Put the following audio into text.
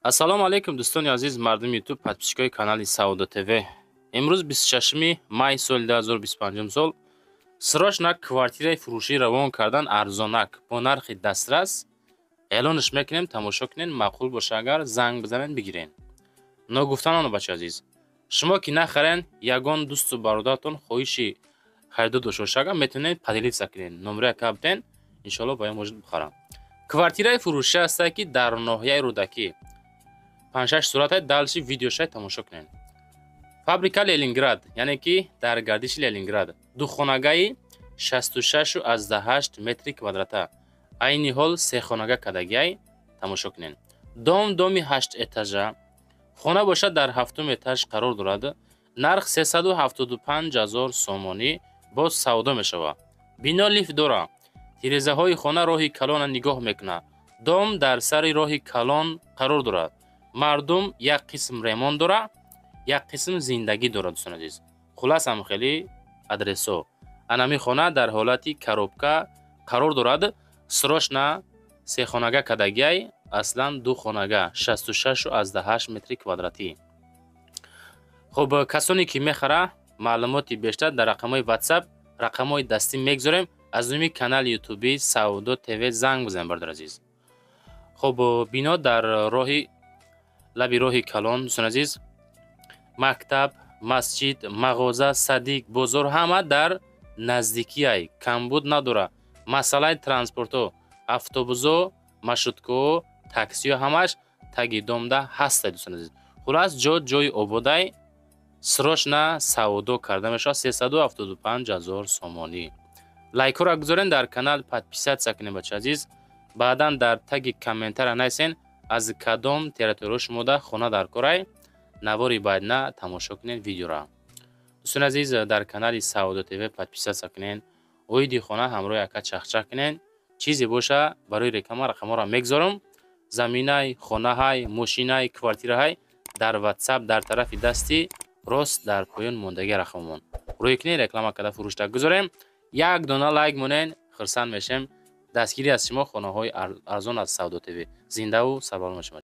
Ассалому алайкум, дӯстони азиз, мардуми Ютуб, подписчикои канали Савдо ТВ. Имрӯз 26 май соли 2025 сол срочно квартираи фурӯшӣ равон кардан, арзонак, бо нархи дастрас эълонаш мекунем, тамошо кунед, маъқул боша агар, занг бизанед, бигирен. Ногуфта намонад, бачаи азиз, шумо ки нахарен, ягон дӯсту бародаратон хоҳиши харидор дошта боша агар, метавонед поделиться кунед, номера кабтен, иншоалло ба может бихарам. Квартираи фурӯшӣ ҳастае, ки дар ноҳияи Рӯдакӣ, панҷшаш сурата, дальше видеошай тамошо кунед. Фабрика Ленинград, яъне ки дар гардиши Ленинград, духонагаи 66,8 метри квадрата, айни ҳол сехонага кадагиай, тамошо кунед. Дом доми ҳашт этажа, хона бошад, дар ҳафтум этаж қарор дорад. Нарх 375 000 сомонӣ, боз савдо мешавад. Бино лифт дорад, тирезаҳои хона роҳи калона нигоҳ мекунад. Дом дар сари роҳи калон қарор дорад. Мардум як қисм ремонт дорад, як қисм зиндагӣ дорад, дӯстони азиз. Хулас, ам хеле адресо. Анами хона дар ҳолати коробка қарор дорад. Срочно сехонага кадагиай, аслан ду хонага, 66,8 метри квадратӣ. Хуб, касоне ки мехара, маълумоти бештар дар рақамҳои Ватсап, рақамҳои дастӣ мегузорем. Аз номи канали ютуби Савдо ТВ занг бизанед, бародари азиз. Хуб, бино дар роҳи лаби роҳи калон, дӯстони азиз. Мактаб, масҷид, мағоза, садик, бозор ҳама дар наздикиай, камбуд надорад. Масъалаи транспортҳо: автобусҳо, маршруткаҳо, таксиҳо ҳамаш таги домда ҳастад, дӯстони азиз. Хулас, ҷо ҷои ободай, срочно савдо карда мешавад, 375 000 сомонӣ. Лайкҳоро гузорен, дар канал подписаться кунед, бачаи азиз. Баъдан дар таги комментария нависен, аз кадом территорияҳо шумода хона дар корай. Навори баъдна тамошо кунед видеоро. Дӯстони азиз, дар канали Савдо ТВ подписаться кунед, оиди хона ҳамроҳи ака чахчах кунед. Чизе боша барои реклама, рақамҳоро мегузорам. Заминай, хонаҳай, мошинай, квартираҳай дар Ватсап, дар тарафи дасти рост, дар поён мондагӣ рақамомон рӯй кунед, реклама карда фурӯшта гузорем. Як дона лайк монен, хурсанд мешем. Дастгирӣ аз шумо, хонаҳои арзон аз Савдо ТВ. Зиндаву сарбаланд бошед.